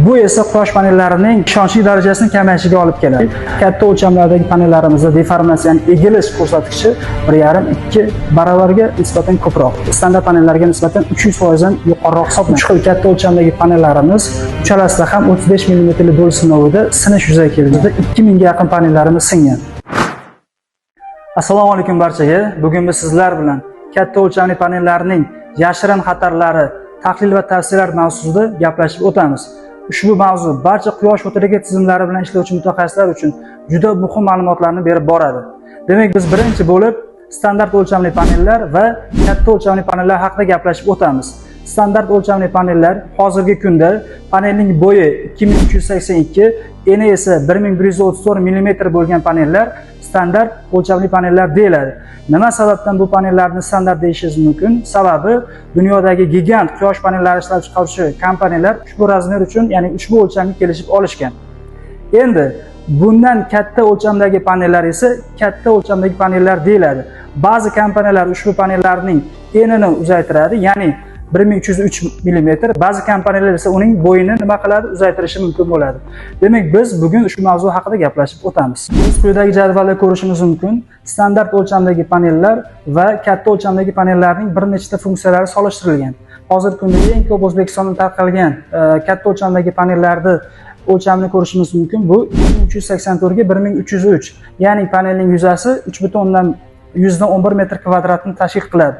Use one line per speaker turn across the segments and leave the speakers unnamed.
Bu esa quyosh panellarining ishonchli darajasini kamayishiga olib keladi. Katta o'lchamlardagi panellarimizda deformatsiya, ya'ni egilish ko'rsatkichi 1,5-2 baravarga nisbatan ko'proq. Standart panellarga nisbatan 300% dan yuqoriroq hisoblanadi. Uch xil katta o'lchamdagi panellarimiz uchalasida ham 35 mm do'l sinovida sinish yuzaga keldi. 2000 ga yaqin panellarimiz singan. Assalomu alaykum barchaga. Bugun biz sizlar bilan katta o'lchamli panellarning yashirin xatarlari, tahlil va tavsiyalar mavzusida gaplashib o'tamiz. Ushbu mavzu barcha quyosh fotoelektr tizimlari bilan ishlovchi mutaxassislar uchun juda muhim ma'lumotlarni berib boradi. Demak, biz birinchi bo'lib standart o'lchamli panellar va katta o'lchamli panellar haqida gaplashib o'tamiz. Standart o'lchamli panellar hozirgi kunda panelning bo'yi 2382, eni esa 1134 mm bo'lgan panellar standart o'lchamli panellar deyiladi. Nima sababdan bu panellarni standart deyishingiz mumkin? Sababi dunyodagi gigant quyosh panellari ishlab chiqaruvchi kompaniyalar ushbu razmer uchun, ya'ni ushbu o'lchamga kelishib olishgan. Endi bundan katta o'lchamdagi panellar esa katta o'lchamdagi panellar deyiladi. Ba'zi kompaniyalar ushbu panellarning enini uzaytiradi, ya'ni 1303 mm. Ba'zi kompaniyalar esa uning bo'yini nima qiladi? Uzaytirishi mumkin bo'ladi. Demak, biz bugun shu mavzu haqida gaplashib o'tamiz. Biz quyidagi jadvalda ko'rishimiz mumkin. Standart o'lchamdagi panellar va katta o'lchamdagi panellarning bir nechta funksiyalari solishtirilgan. Hozirgi kunda eng ko'p O'zbekistonda tarqalgan katta o'lchamdagi panellarni o'lchamini ko'rishimiz mumkin. Bu 2384 ga 1303, ya'ni panelning yuzasi 3.11 metr kvadratni tashkil qiladi.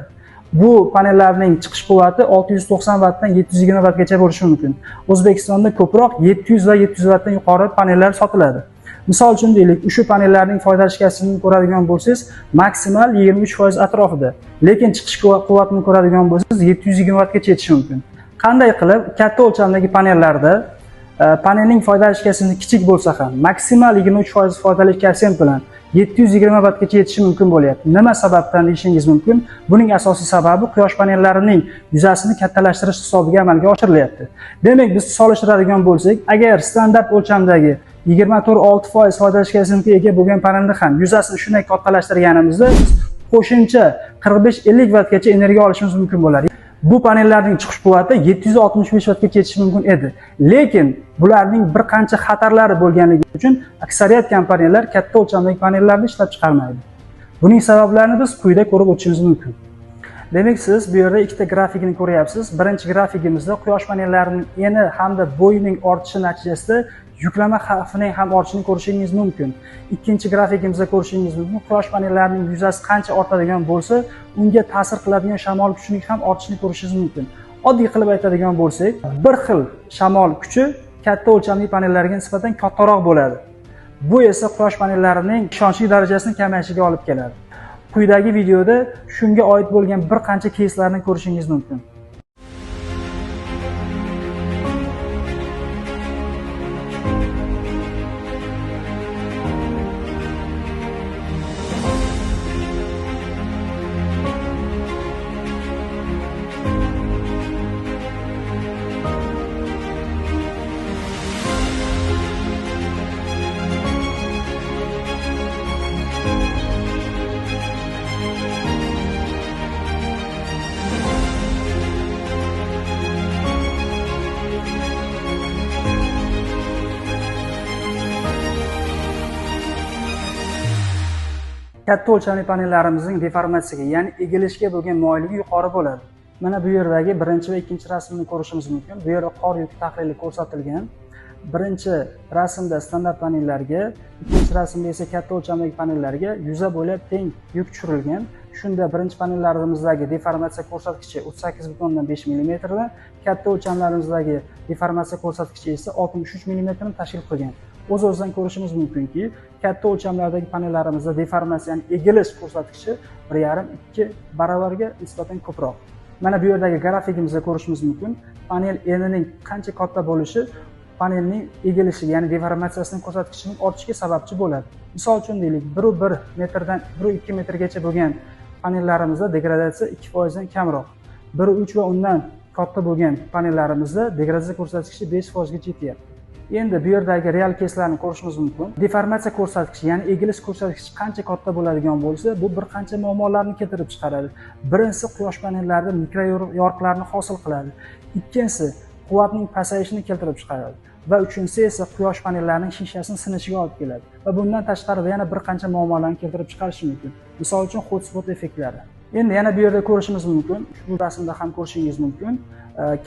Bu panellarning chiqish quvvati 690 vattdan 720 vattgacha bo'lishi mumkin. O'zbekistonda ko'proq 700 va 700 vattdan yuqori panellar sotiladi. Misol uchun deylik, ushbu panellarning foydalanish koeffitsiyentini ko'radigan bo'lsangiz, maksimal 23% atrofida. Lekin chiqish quvvatini ko'radigan bo'lsangiz, 720 vattgacha yetishi mumkin. Qanday qilib katta o'lchamdagi panellarda panelning foydalanish koeffitsiyenti kichik bo'lsa ham, maksimal 23% foydalanish koeffitsient bilan 720 vattgacha yetishi mumkin bo'lyapti. Nima sababdan deyishingiz mumkin? Buning asosiy sababi quyosh panellarining yuzasini kattalashtirish hisobiga amalga oshirilyapti. Demak, biz solishtiradigan bo'lsak, agar standart o'lchamdagi 24.6% foydalanish koeffitsiyentiga ega bo'lgan panelni ham yuzasini shunday kattalashtirganimizda biz qo'shimcha 45-50 vattgacha energiya olishimiz mumkin bo'ladi. Bu panellarning chiqish quvvati 765 vattgacha yetishi mumkin edi. Lekin bularning bir qancha xatarlari bo'lganligi uchun aksariyat kompaniyalar katta o'lchamdagi panellarni ishlab chiqarmaydi. Buning sabablarini biz quyida ko'rib o'tishimiz mumkin. Demak, siz bu yerda ikkita grafikni ko'ryapsiz. Birinchi grafikimizda quyosh panellarining eni hamda bo'yining ortishi natijasida yuklama xavfining ham ortishini ko'rishingiz mumkin. Ikkinchi grafikimizda ko'rishingiz mumkin, quyosh panellarining yuzasi qancha ortadigan bo'lsa, unga ta'sir qiladigan shamol kuchining ham ortishini ko'rishingiz mumkin. Oddiy qilib aytadigan bo'lsak, bir xil shamol kuchi katta o'lchamli panellarga nisbatan kattaroq bo'ladi. Bu esa quyosh panellarining ishonchli darajasini kamayishiga olib keladi. Quyidagi videoda shunga oid bo'lgan bir qancha keyslarni ko'rishingiz mumkin. Katta o'lchamli panellarimizning deformatsiyaga, ya'ni egilishga bo'lgan moyilligi yuqori bo'ladi. Mana bu yerdagi birinchi va ikkinchi rasmni ko'rishimiz mumkin. Bu yerda qor yuki tahlili ko'rsatilgan. Birinchi rasmda standart panellarga, ikkinchi rasmda esa katta o'lchamdagi panellarga yuza bo'ylab teng yuk tushirilgan. Shunda birinchi panellarimizdagi deformatsiya ko'rsatkichi 38.5 mm, katta o'lchamlarimizdagi deformatsiya ko'rsatkichi esa 63 mm tashkil qilgan. O'z-o'zidan ko'rishimiz mumkinki, katta o'lchamlardagi panellarimizda deformatsiya, ya'ni egilish ko'rsatkichi 1,5-2 baravarga nisbatan ko'proq. Mana bu yerdagi grafikimizda ko'rishimiz mumkin. Panel enining qancha katta bo'lishi panelning egilishiga, ya'ni deformatsiyasining ko'rsatkichining ortishiga sababchi bo'ladi. Misol uchun deylik, 1.1 metrdan 1.2 metrgacha bo'lgan panellarimizda degradatsiya 2% dan kamroq. 1.3 va undan katta bo'lgan panellarimizda degradatsiya ko'rsatkichi 5% gacha yetyapti. Endi bu yerdagi real keyslarni ko'rishimiz mumkin. Deformatsiya ko'rsatkichi, ya'ni egilish ko'rsatkichi qancha katta bo'ladigan bo'lsa, bu bir qancha muammolarni keltirib chiqaradi. Birinchisi, quyosh panellarida mikroyoriqlarni hosil qiladi. Ikkinchisi, quvvatning pasayishini keltirib chiqaradi. Va uchinchisi esa quyosh panellarining shishasini sinishiga olib keladi. Va bundan tashqari yana bir qancha muammolarni keltirib chiqarishi mumkin. Misol uchun hotspot effektlari. Endi yana bu yerda ko'rishimiz mumkin, ushbu rasmda ham ko'rishingiz mumkin.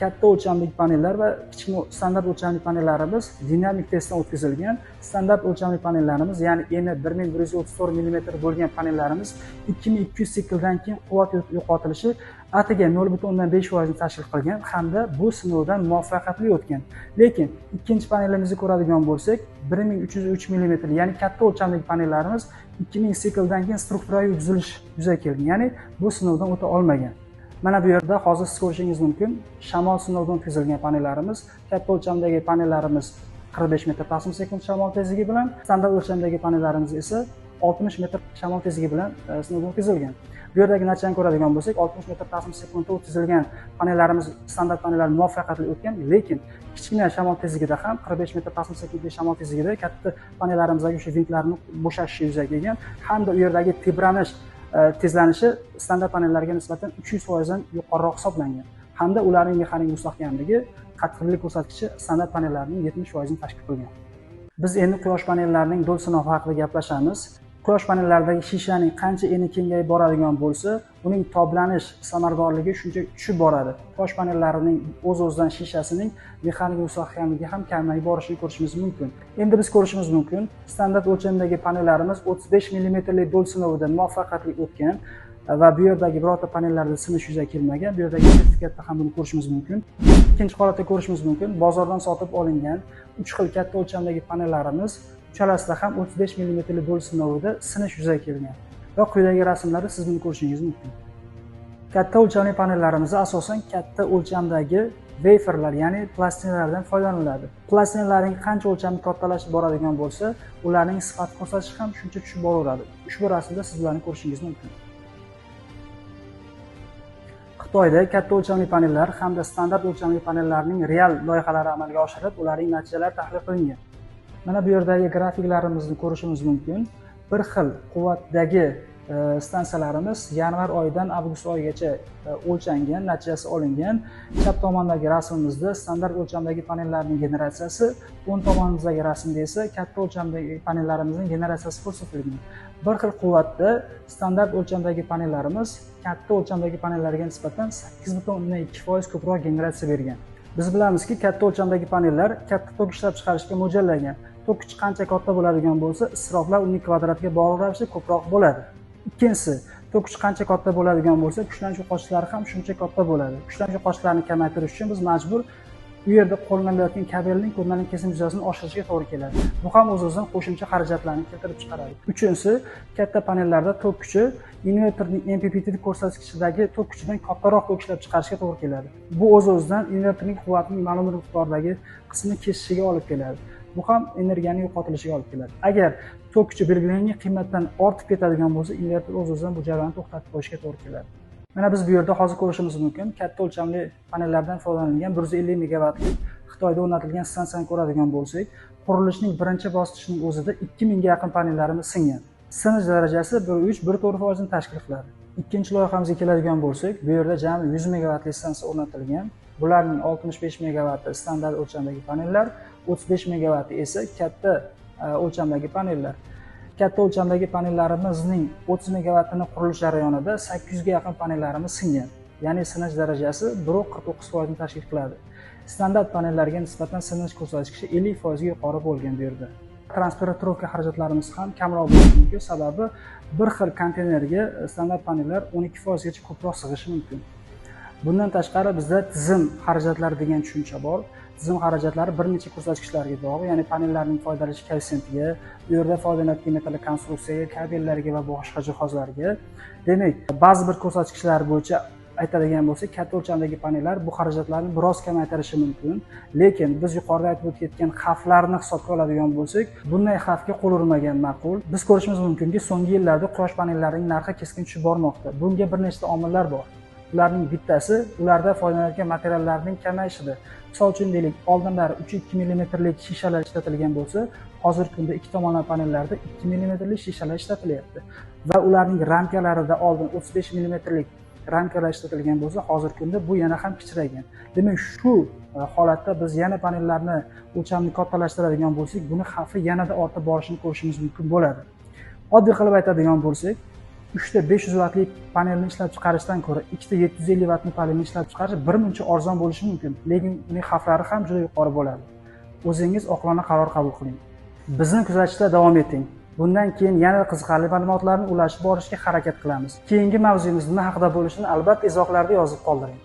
Katta o'lchamli panellar va kichkina standart o'lchamli panellarimiz dinamik testdan o'tkazilgan. Standart o'lchamli panellarimiz, ya'ni eni 1134 mm bo'lgan panellarimiz 2200 sikldan keyin quvvat yo'qotilishi atigi 0,5% ni tashkil qilgan hamda bu sinovdan muvaffaqiyatli o'tgan. Lekin ikkinchi panelimizni ko'radigan bo'lsak, 1303 mm, ya'ni katta o'lchamli panellarimiz 2000 sikldan keyin strukturaviy buzilish yuzaga kelgan, ya'ni bu sinovdan o'ta olmagan. Mana bu yerda hozir siz ko'rishingiz mumkin, shamol sinovdan o'tkazilgan panellarimiz, katta o'lchamdagi panellarimiz 45 metr taqsim sekund shamol tezligi bilan, standart o'lchamdagi panellarimiz esa 60 metr shamol tezligi bilan sinovdan o'tkazilgan. Bu yerdagi natijani ko'radigan bo'lsak, 60 metr taqsim sekundda o'tkazilgan panellarimiz, standart panellar muvaffaqiyatli o'tgan, lekin kichkina shamol tezligida ham 45 metr taqsim sekundlik shamol tezligida katta panellarimizdagi o'sha vintlarni bo'shashishi yuzaga kelgan hamda u yerdagi tebranish tezlanishi standart panellarga nisbatan 300% dan yuqoriroq hisoblangan hamda ularning mexanik mustahkamligi, qattiqlik ko'rsatkichi standart panellarning 70% ni tashkil qilgan. Biz endi quyosh panellarining do'l sinovi haqida gaplashamiz. Quyosh panellaridagi shishaning qancha eni kengayib boradigan bo'lsa, uning toblanish samaradorligi shuncha tushib boradi. Quyosh panellarining o'z-o'zidan shishasining mexanik mustahkamligi ham kamayib borishini ko'rishimiz mumkin. Endi biz ko'rishimiz mumkin, standart o'lchamdagi panellarimiz 35 mm do'l sinovida muvaffaqiyatli o'tgan va bu yerdagi birorta panellarda sinish yuzaga kelmagan. Bu yerdagi sertifikatda ham buni ko'rishimiz mumkin. Ikkinchi holatda ko'rishimiz mumkin, bozordan sotib olingan 3 xil katta o'lchamdagi panellarimiz uchalasida ham 35 mm do'l sinovida sinish yuzaga kelgan. Va quyidagi rasmlarda siz buni ko'rishingiz mumkin. Katta o'lchamli panellarimizda asosan katta o'lchamdagi waferlar, ya'ni plastinalardan foydalaniladi. Plastinalarning qancha o'lchami kattalashib boradigan bo'lsa, ularning sifat ko'rsatishi ham shuncha tushib boraveradi. Ushbu rasmda siz ularni ko'rishingiz mumkin. Xitoyda katta o'lchamli panellar hamda standart o'lchamli panellarning real loyihalari amalga oshirilib, ularning natijalari tahlil qilingan. Mana bu yerdagi grafiklarimizni ko'rishimiz mumkin. Bir xil quvvatdagi stansiyalarimiz yanvar oyidan avgust oyigacha o'lchangan, natijasi olingan. Chap tomondagi rasmimizda standart o'lchamdagi panellarning generatsiyasi, o'ng tomonimizdagi rasmda esa katta o'lchamdagi panellarimizning generatsiyasi ko'rsatilgan. Bir xil quvvatda standart o'lchamdagi panellarimiz katta o'lchamdagi panellarga nisbatan 8,2% ko'proq generatsiya bergan. Biz bilamizki, katta o'lchamdagi panellar katta tok ishlab chiqarishga mo'ljallangan. Tok kuchi qancha katta bo'ladigan bo'lsa, isroflar uning kvadratiga bog'liq ravishda ko'proq bo'ladi. Ikkinchisi, tok kuchi qancha katta bo'ladigan bo'lsa, kuchlanish yo'qotishlari ham shuncha katta bo'ladi. Kuchlanish yo'qotishlarini kamaytirish uchun biz majbur u yerda qo'llanilayotgan kabelning ko'rnaning kesim yuzasini oshirishga to'g'ri keladi. Bu ham o'z-o'zidan qo'shimcha xarajatlarni keltirib chiqaradi. Uchinchisi, katta panellarda tok kuchi invertorning MPPT ko'rsatkichidagi tok kuchidan kattaroq tok ishlab chiqarishga to'g'ri keladi. Bu o'z-o'zidan invertorning quvvatining ma'lum bir miqdordagi qismini kesishiga olib keladi. Bu ham energiyaning yo'qotilishiga olib keladi. Agar tok kuchi belgilangan qiymatdan ortib ketadigan bo'lsa, invertor o'z-o'zidan bu jarayonni to'xtatib qo'yishga to'g'ri keladi. Mana biz bu yerda hozir ko'rishimiz mumkin, katta o'lchamli panellardan foydalanilgan 150 megavatlik Xitoyda o'rnatilgan stansiyani ko'radigan bo'lsak, qurilishning birinchi bosqichining o'zida 2000 ga yaqin panellarimiz singan. Sinish darajasi 1,3-1,4% ni tashkil qiladi. Ikkinchi loyihamizga keladigan bo'lsak, bu yerda jami 100 megavatli stansiya o'rnatilgan. Bularning 65 megavati standart o'lchamdagi panellar, 35 megavati esa katta o'lchamdagi panellar. Katta o'lchamdagi panellarimizning 30 megavatini qurilish jarayonida 800 ga yaqin panellarimiz singan. Ya'ni sinish darajasi 1,49% ni tashkil qiladi. Standart panellarga nisbatan sinish ko'rsatkichi 50% ga yuqori bo'lgan bu yerda. Transportirovka xarajatlarimiz ham kamroq bo'lishi mumkin, sababi bir xil konteynerga standart panellar 12% gacha ko'proq sig'ishi mumkin. Bundan tashqari bizda tizim xarajatlari degan tushuncha bor. Tizim xarajatlari bir necha ko'rsatkichlarga bog'liq, ya'ni panellarning foydalanish koeffitsiyentiga, u yerda foydalanayotgan metall konstruksiyaga, kabellarga va boshqa jihozlarga. Demak, ba'zi bir ko'rsatkichlar bo'yicha aytadigan bo'lsak, katta o'lchamdagi panellar bu xarajatlarni biroz kamaytirishi mumkin. Lekin biz yuqorida aytib o'tgan xavflarni hisobga oladigan bo'lsak, bunday xavfga qo'l urmagan ma'qul. Biz ko'rishimiz mumkinki, so'nggi yillarda quyosh panellarining narxi keskin tushib bormoqda. Bunga bir nechta omillar bor. Ularning bittasi ularda foydalanayotgan materiallarning kamayishidir. Misol uchun deylik, oldinlari 3,2 mmlik shishalar ishlatilgan bo'lsa, hozirgi kunda ikki tomonlama panellarda 2 mmlik shishalar ishlatilyapti. Va ularning ramkalarida oldin 35 mmlik Ramkalar ishlatilgan bo'lsa, hozirgi kunda bu yana ham kichraygan. Demak, shu holatda biz yana panellarni o'lchamini kattalashtiradigan bo'lsak, buni xavfi yanada ortib borishini ko'rishimiz mumkin bo'ladi. Oddiy qilib aytadigan bo'lsak, 3 ta 500 vatli panelni ishlab chiqarishdan ko'ra ikkita 750 vatli panelni ishlab chiqarish bir muncha arzon bo'lishi mumkin, lekin uning xavflari ham juda yuqori bo'ladi. O'zingiz oqilona qaror qabul qiling. Bizni kuzatishda davom eting. Bundan keyin yana qiziqarli ma'lumotlarni ulashib borishga harakat qilamiz. Keyingi mavzuyimiz nima haqida bo'lishini albatta izohlarda yozib qoldiring.